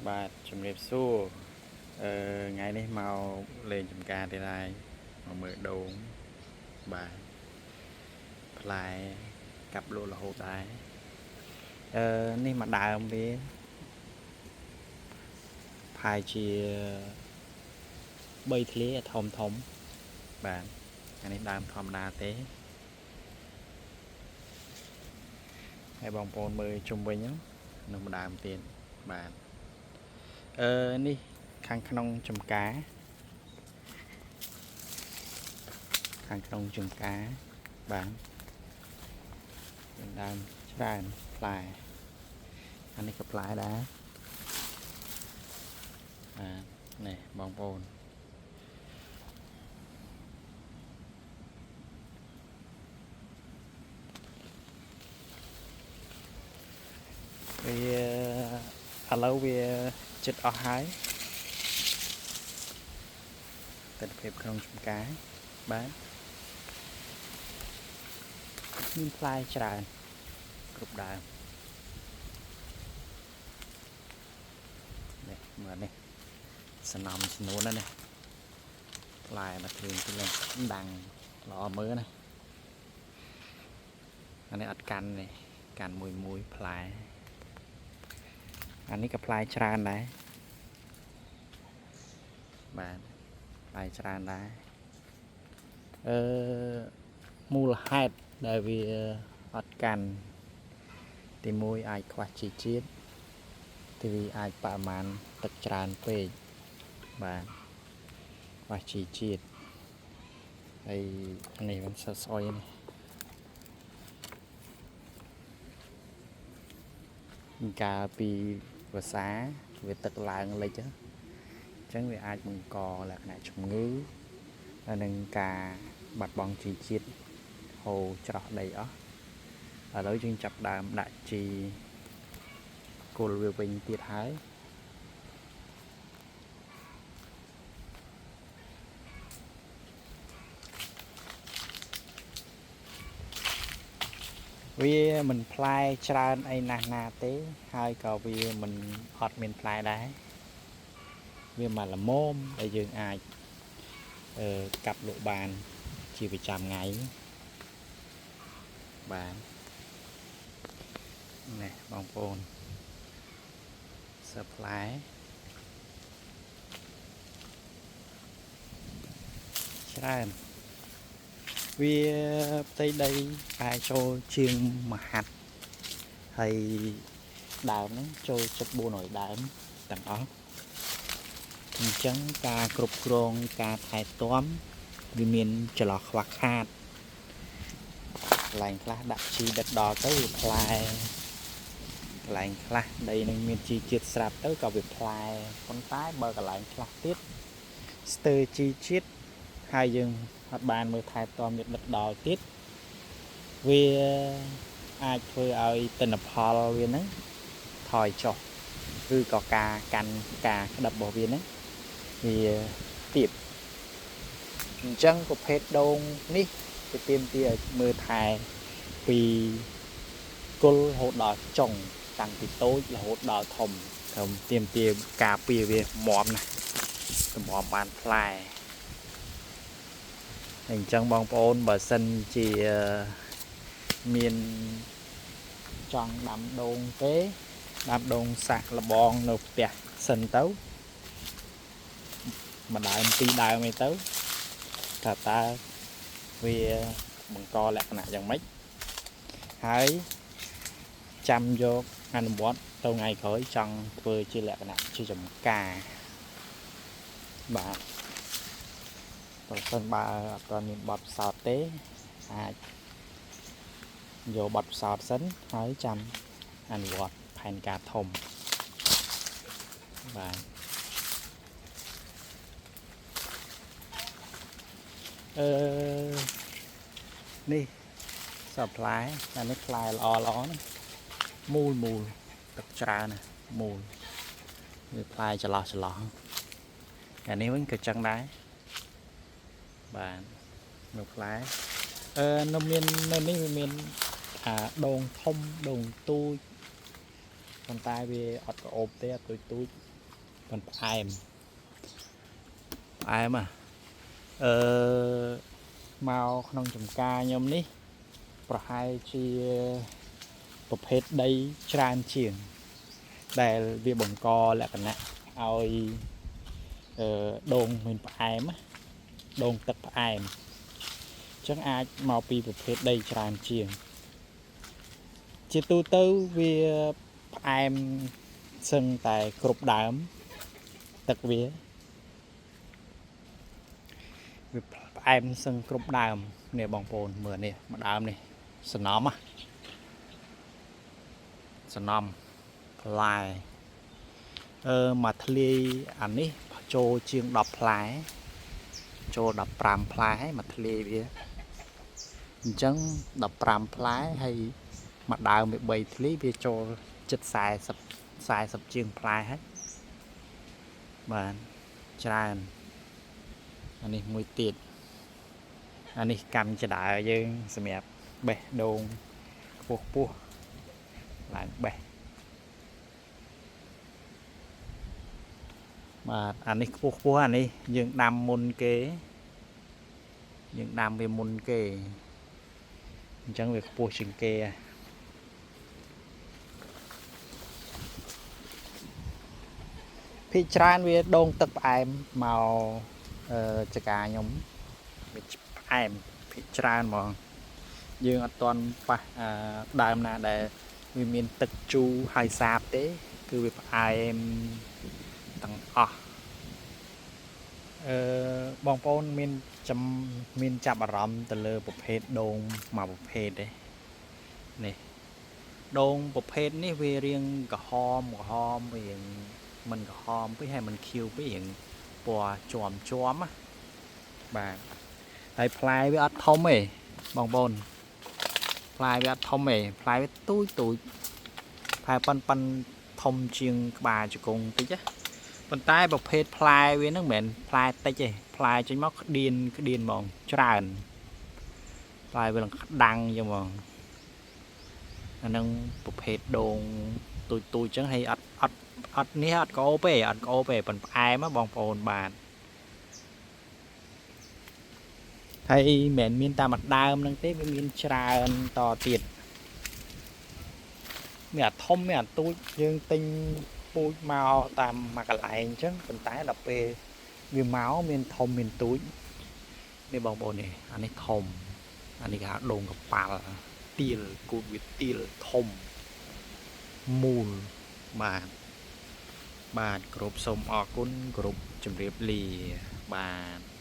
បាទជំរាបសួរអឺថ្ងៃនេះមកលេងចំការទៀតហើយមកមើលដូងបាទផ្លែកាប់លក់រហូតដែរអឺនេះមកដើមវាផាយជា3ធ្លាធំធំបាទអានេះដើមធម្មតាទេហើយបងប្អូនមើលជុំវិញហ្នឹងនោះម្ដើមទៀតបាទអឺនេះខាងក្នុងចំការខាងក្នុងចំការបាទមានដើមច្រើនផ្លែអានេះក៏ផ្លែដែរបាទនេះបងប្អូនវាឥឡូវវាចិត្តអស់ហើយទិដ្ឋភាពក្នុងចំការបាទមានផ្លែច្រើនគ្រប់ដើមនេះមើលនេះសំណំចំនួនណានេះផ្លែមកធ្លៀងទីឡើងដាំងល្អមើលណាអានេះអត់កាន់ទេកាន់មួយមួយផ្លែអានេះក៏ផ្លែច្រើនដែរបាទផ្លែច្រើនដែរអឺមូលហេតុដែលវាអត់កាន់ទី1អាចខ្វះជីជាតិទី2អាចបរិមាណទឹកច្រើនពេកបាទខ្វះជីជាតិហើយនេះมันសស្អុយនេះកាលពីវស្សាវាទឹកឡើងលិចអញ្ចឹងវាអាចបង្កលក្ខណៈជំងឺហើយនឹងការបាត់បង់ជីជាតិហូរច្រោះដីអស់ឥឡូវយើងចាប់ដើមដាក់ជីគល់វាវិញទៀតហើយវាមិនផ្លែច្រើនអីណាស់ណាទេហើយក៏វាមិនអត់មានផ្លែដែរវាមកល្មមដែលយើងអាចកាប់លក់បានជាប្រចាំថ្ងៃបាទនេះបងប្អូនសើផ្លែច្រើនវាផ្ទៃដីប្រហែលចូលជាងមហាត់ហើយដើមហ្នឹងចូលជិត400ដើមទាំងអស់អញ្ចឹងការគ្រប់គ្រងការថែទាំវាមានចន្លោះខ្វះខាតកន្លែងខ្លះដាក់ជីដិតដល់ទៅវាផ្លែកន្លែងខ្លះដីនឹងមានជីជាតិស្រាប់ទៅក៏វាផ្លែប៉ុន្តែបើកន្លែងខ្លះទៀតស្ទើរជីជាតិហើយយើងអត់បានមើលថែទាំវាដិតដល់ទៀតវាអាចធ្វើឲ្យទិន្នផលវាហ្នឹងថយចុះឬក៏ការកាន់ការក្តាប់របស់វាហ្នឹងវាទាបអញ្ចឹងប្រភេទដូងនេះគេទាមទារឲ្យមើលថែពីគល់រហូតដល់ចុងតាំងពីតូចរហូតដល់ធំត្រូវទាមទារការពារវាមាំណាស់តម្រាំបានផ្លែអញ្ចឹងបងប្អូនបើសិនជាមានចង់ដាំដូងទេដាំដូងសាក់លបងនៅផ្ទះសិនទៅមួយដើមពីរដើមអីទៅថាតើវាបង្កលក្ខណៈយ៉ាងម៉េចហើយចាំយកអនុវត្តទៅថ្ងៃក្រោយចង់ធ្វើជាលក្ខណៈជាចំការបាទប្រសិនបើអត់ទាន់មានបទពិសោធន៍ទេអាចយកបទពិសោធន៍សិនហើយចាំអនុវត្តផែនការធំបាទអឺនេះសពផ្លែអានេះផ្លែល្អល្អណាមូលមូលទឹកច្រើនណាមូលវាផ្លែចន្លោះចន្លោះអានេះវិញក៏ចឹងដែរបាទមើលផ្លែនៅមាននៅនេះវាមានអាដូងធំដូងទូចប៉ុន្តែវាអត់ក្អូបទេអត់ទូចទូច ប៉ុនផ្អែមផ្អែមอ่ะអឺមកក្នុងចំការខ្ញុំនេះប្រហែលជាប្រភេទដីច្រើនជាងដែលវាបង្កលក្ខណៈឲ្យអឺដូងមានផ្អែមណាដូងទឹកផ្អែមអញ្ចឹងអាចមកពីប្រភេទដីច្រើនជាងជាទូទៅវាផ្អែមសឹងតែគ្រប់ដើមទឹកវាវាផ្អែមសឹងគ្រប់ដើមនេះបងប្អូនមើលនេះមួយដើមនេះសំណំណាសំណំផ្លែអឺមកធ្លាយអានេះចូលជាង10ផ្លែចូល15ផ្លែហើយមកធ្លាយវាអញ្ចឹង15ផ្លែហើយមួយដើមវា3ធ្លាយវាចូលជិត40 40ជាងផ្លែហើយបាទច្រើនអានេះមួយទៀតអានេះកម្មចដើយើងសម្រាប់បេះដូងខ្ពស់ខ្ពស់ឡើងបេះបាទអានេះខ្ពស់ខ្ពស់អានេះយើងដាំមុនគេយើងដាំវាមុនគេអញ្ចឹងវាខ្ពស់ជាងគេហ៎ភាគច្រើនវាដូងទឹកផ្អែមមកអឺចកាខ្ញុំវាផ្អែមភាគច្រើនហ្មងយើងអត់ទាន់ប៉ះអឺដើមណាដែលវាមានទឹកជូរហើយសាបទេគឺវាផ្អែមទាំងអស់អឺបងប្អូនមានចំមានចាប់អារម្មណ៍ទៅលើប្រភេទដូងមួយប្រភេទទេនេះដូងប្រភេទនេះវារាងក្រហមក្រហមរាងមិនក្រហមពេកហើយមិនខៀវពេករាងពណ៌ជាំជាំណាបាទហើយផ្លែវាអត់ធំទេបងប្អូនផ្លែវាអត់ធំទេផ្លែវាទូចទូចផ្លែប៉ិនប៉ិនធំជាងក្បាលជង្គង់តិចណាប៉ុន្តែប្រភេទផ្លែវាហ្នឹងមិនមែនផ្លែតិចទេផ្លែចេញមកក្តៀនក្តៀនហ្មងច្រើនផ្លែវានឹងក្តាំងចឹងហ្មងអាហ្នឹងប្រភេទដូងទូចទូចចឹងហើយអត់អត់អត់នេះអត់ក្អូបទេអត់ក្អូបទេប៉ុន្តែផ្អែមណាបងប្អូនបាទហើយមិនមែនមានតាមមួយដើមហ្នឹងទេវាមានច្រើនតទៀតមានអាធំមានអាទូចយើងទិញពូជមកតាមមួយកន្លែងអញ្ចឹងប៉ុន្តែដល់ពេលវាមកមានធំមានទូចនេះបងប្អូននេះអានេះធំអានេះគេហៅដូងកប៉ាល់ទៀលគូតវាទៀលធំមូលបាទបាទគ្រប់សូមអរគុណគ្រប់ជម្រាបលាបាទ។